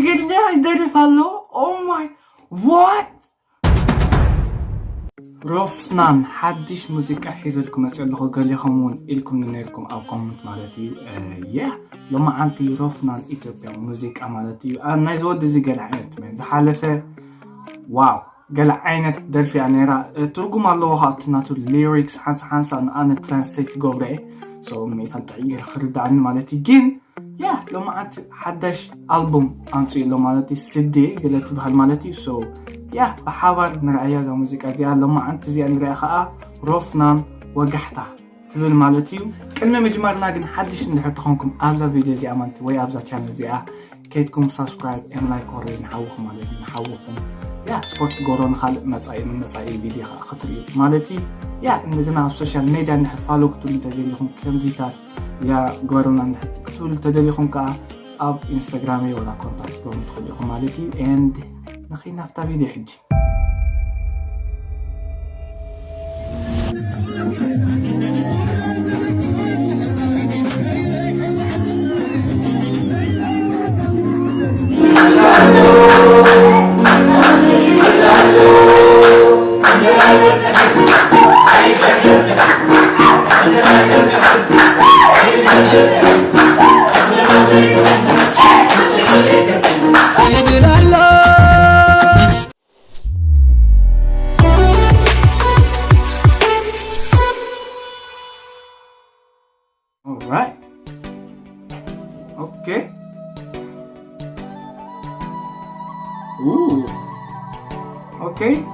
ትግርኛ ይደርፍ ኣሎ። Oh my, what? ሮፍናን ሓድሽ ሙዚቃ ሒዘልኩም መፅእ ኣለኹ። ገሊኹም እውን ኢልኩም ነይርኩም ኣብ ኮመንት ማለት እዩ። ያ፣ ሎማዓንቲ ሮፍናን ኢትዮጵያ ሙዚቃ ማለት እዩ። ኣ፣ ናይዚ ወዲ እዚ ገለ ዓይነት መን ዝሓለፈ፣ ዋው፣ ገለ ዓይነት ደርፊ እያ ነይራ። እ፣ ትርጉም ኣለዎ ከዓ እቲ ናቱ ሊሪክስ ሓንሳ ሓንሳ ንኣነ ትራንስሌት ትገብሮ እየ። ሶ፣ ሜታን ጥዕይ ገይረ ክርዳእኒ ማለት እዩ። ግን ያ፣ ሎማዓንቲ ሓዳሽ ኣልቡም ኣምፅኡ ኣሎ ማለት እዩ። ስዴ ገለ ትበሃል ማለት እዩ። ሶ፣ ያ፣ ብሓባር ንርኣያ እዛ ሙዚቃ እዚኣ። ሎማዓንቲ እዚኣ ንሪኣ ከዓ ሮፍናን ወጋሕታ ትብል ማለት እዩ። ቅድሚ ምጅማርና ግን ሓድሽ እንድሕር ተኾንኩም ኣብዛ ቪድዮ እዚኣ ማለት ወይ ኣብዛ ቻነል እዚኣ ከይድኩም ሳብስክራይብ ኤን ላይክ ወረይ ንሓውኹም ማለት እዩ። ንሓውኹም ያ ስፖርት ትገብሮ ንኻልእ መጻኢ ንመጻኢ ቪድዮ ከዓ ክትርእዩ ማለት እዩ። ያ እንደገና ኣብ ሶሻል ሜድያ እንድሕር ፋሎ ክትብሉ እንተደሊኹም ከምዚታት ያ ግበሩና እንድሕር ክትብሉ እንተደሊኹም ከዓ ኣብ ኢንስታግራመይ ወላ ኮንታክት ክትገብሩ ትኽእሉ ኢኹም ማለት እዩ። ኤንድ ንኸይድ ናብታ ቪድዮ ሕጂ። Alright. Okay. Ooh. Okay.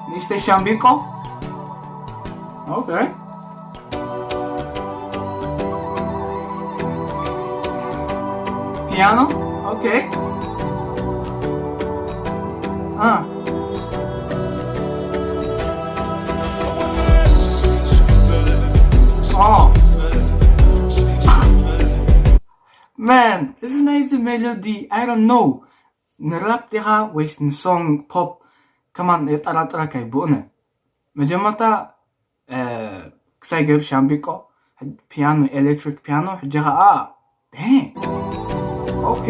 Niște șambico. Okay. Piano. Okay. Ah. Oh. Man, እዚ ናይዚ ሜሎዲ፣ I don't know፣ ንራፕ ዲኻ ወይስ ንሶንግ ፖፕ ከማን የጠራጥረካ እዩ ብእውነት። መጀመርታ ክሳይ ገብ ሻምቢቆ፣ ፒያኖ፣ ኤሌክትሪክ ፒያኖ፣ ሕጂ ኸዓ ኦኬ።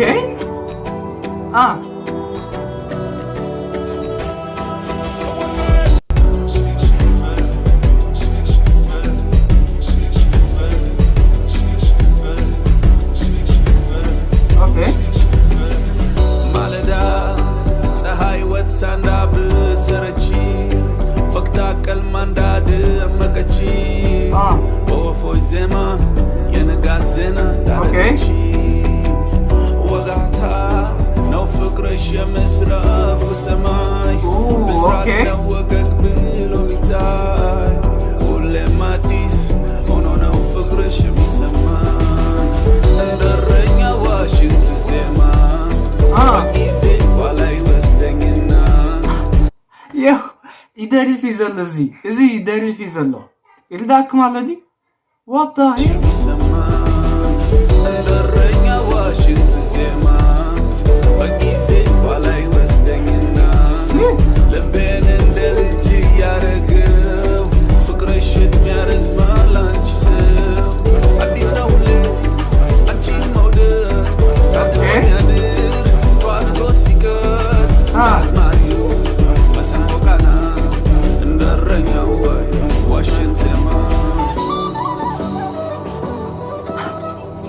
ይደርፍ እዩ ዘሎ፣ እዚ እዚ ይደርፍ እዩ ዘሎ። ይርዳእኩም ኣሎ ድዩ? What the hell?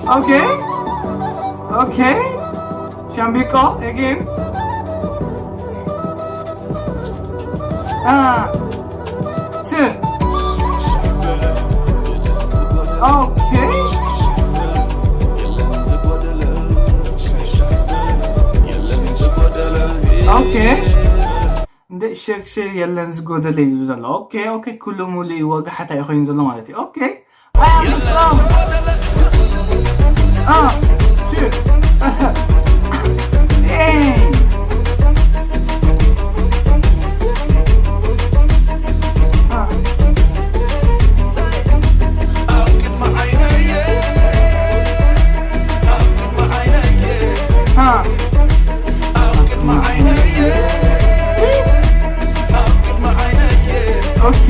Okay. Okay. Shambiko again. Ah. Two. Okay. Okay. እንደ ሸክሸ የለን ዝጎደለ እዩ ዝብል ዘሎ። ኦኬ፣ ኦኬ፣ ኩሉ ሙሉ እዩ፣ ወጋሕታ እዩ ኮይኑ ዘሎ ማለት እዩ። ኦኬ። I am strong. Ah, shit. Dang. Ah. Ah. ኦኬ።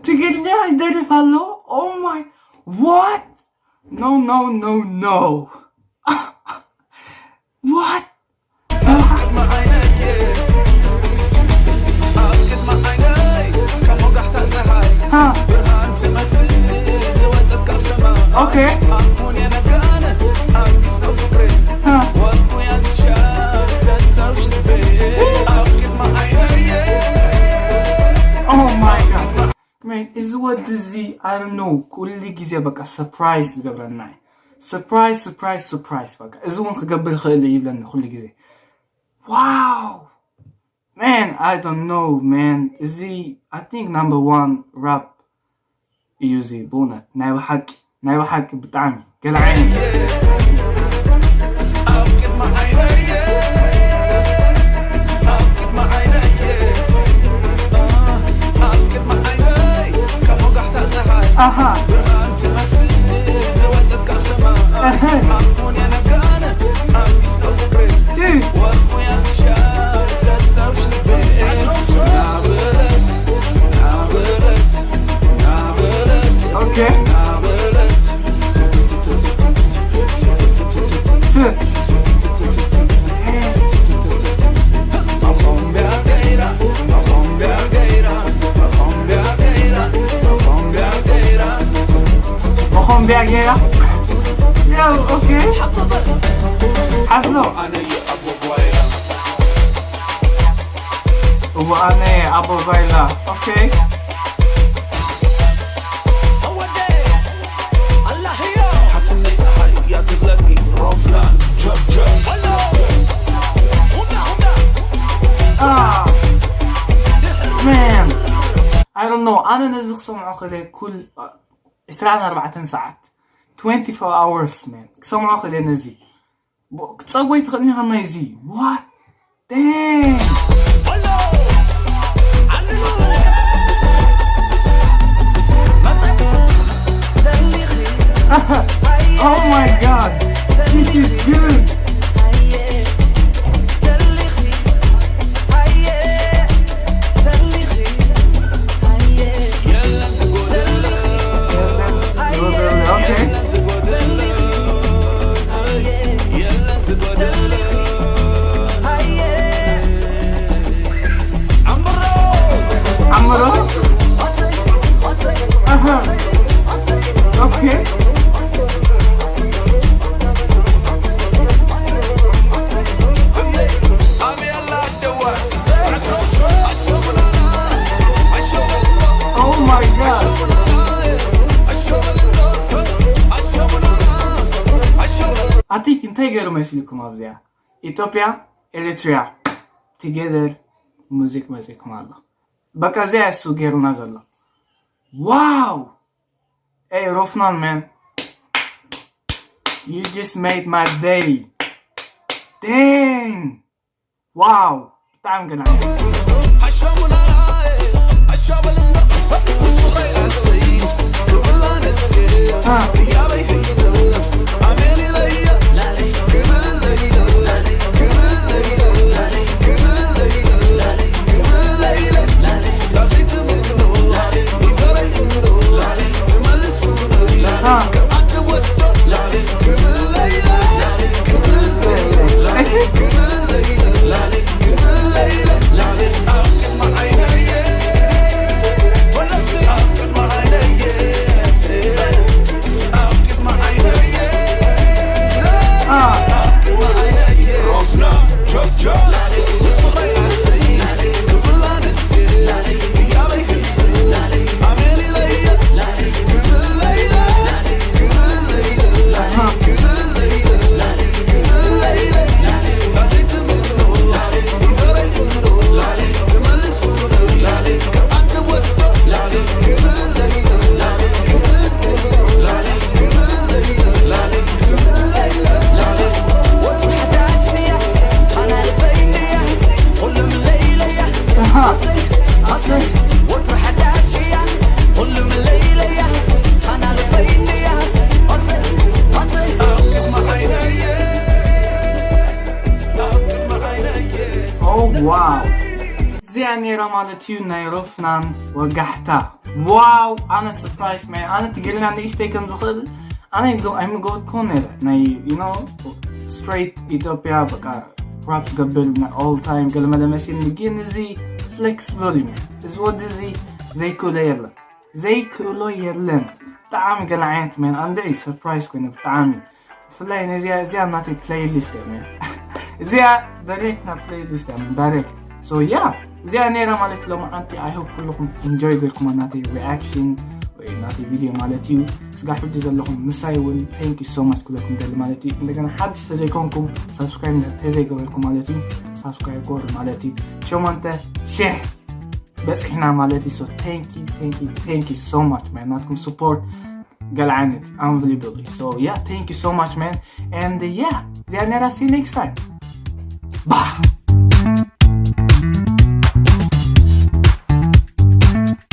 ትግ ኢልና ይደርፍ ኣሎ። Oh my, what? No, no, no, no. What? Ha. Okay. Ha. Oh my god. Man, እዚ ወዲ እዚ ኣርኖ ኩሉ ግዜ በቃ surprise ዝገብረና እዩ። Surprise, surprise, surprise። በቃ እዚ እውን ክገብር ይኽእል እዩ ይብለኒ ኩሉ ግዜ። Wow, man, I don't know, man. እዚ I think number one rap እዩ እዚ ብእውነት ናይ ብሓቂ ናይ ብሓቂ ብጣዕሚ ገለ ዓይነት ኣሃ። እህ። ኦኬ። መኾንቢያ ገይራ። ያው ኦኬ። ሓዞ። እወ ኣነ ኣቦ ጓይላ። ኦኬ። Ah, man, I don't know. ኣነ ነዚ ክሰምዖ ከለ ኩል ዕስራን ኣርባዕተን ሰዓት፣ twenty-four hours, man, ክሰምዖ ከለ ነዚ ክትጸግቦ ኣይትኽእልን ኢኻ ናይዚ። What? Dang! Oh my god! This is good! Okay. ዓምሮ? ኣሃ። ኦኬ። Oh my god. ኣቲ እንታይ ገይሩ መሲልኩም ኣብዚኣ? ኢትዮጵያ፣ ኤሪትሪያ together ሙዚክ መጺኩም ኣሎ። በቃ እዚኣ እሱ ገይሩና ዘሎ። ዋው! Hey, Rofnan, man. You just made my day. Dang! Wow! ብጣዕሚ ገና። Oh, wow. እዚኣ ነይራ ማለት እዩ ናይ ሮፍናን ወጋሕታ። Wow, ኣነ surprise man። ኣነ ትግርኛ ንእሽተይ ከም ዝኽእል ኣነ ኣይምገበትኩን ነረ ናይ you know straight ኢትዮጵያ በቃ rap ዝገብር ናይ all time ገለመለ መሲልኒ። ግን እዚ flexible እዩ man። እዚ ወዲ እዚ ዘይክእሎ የለን፣ ዘይክእሎ የለን። ብጣዕሚ ገለ ዓይነት man። ኣነ surprise ኮይነ ብጣዕሚ። ብፍላይ ነዚኣ እዚኣ ናተይ playlist እያ man። እዚኣ direct ናብ playlist እያ man፣ direct። So yeah፣ እዚኣ ነይራ ማለት ሎማዓንቲ። I hope ኩልኹም enjoy ገይርኩም ናተይ reaction ወይ ናተይ video ማለት እዩ። ስጋዕ ሕጂ ዘለኹም ምሳይ እውን thank you so much ክብለኩም ደሊ ማለት እዩ። እንደገና ሓድሽ ተዘይኮንኩም subscribe ተዘይገበርኩም ማለት እዩ፣ subscribe ገበሩ ማለት እዩ። ሸሞንተ ሽሕ በፂሕና ማለት እዩ። So thank you, thank you, thank you so much man። ናትኩም support ገለ ዓይነት unbelievable። So yeah, thank you so much man። And yeah፣ እዚኣ ነይራ። See you next time። Bye።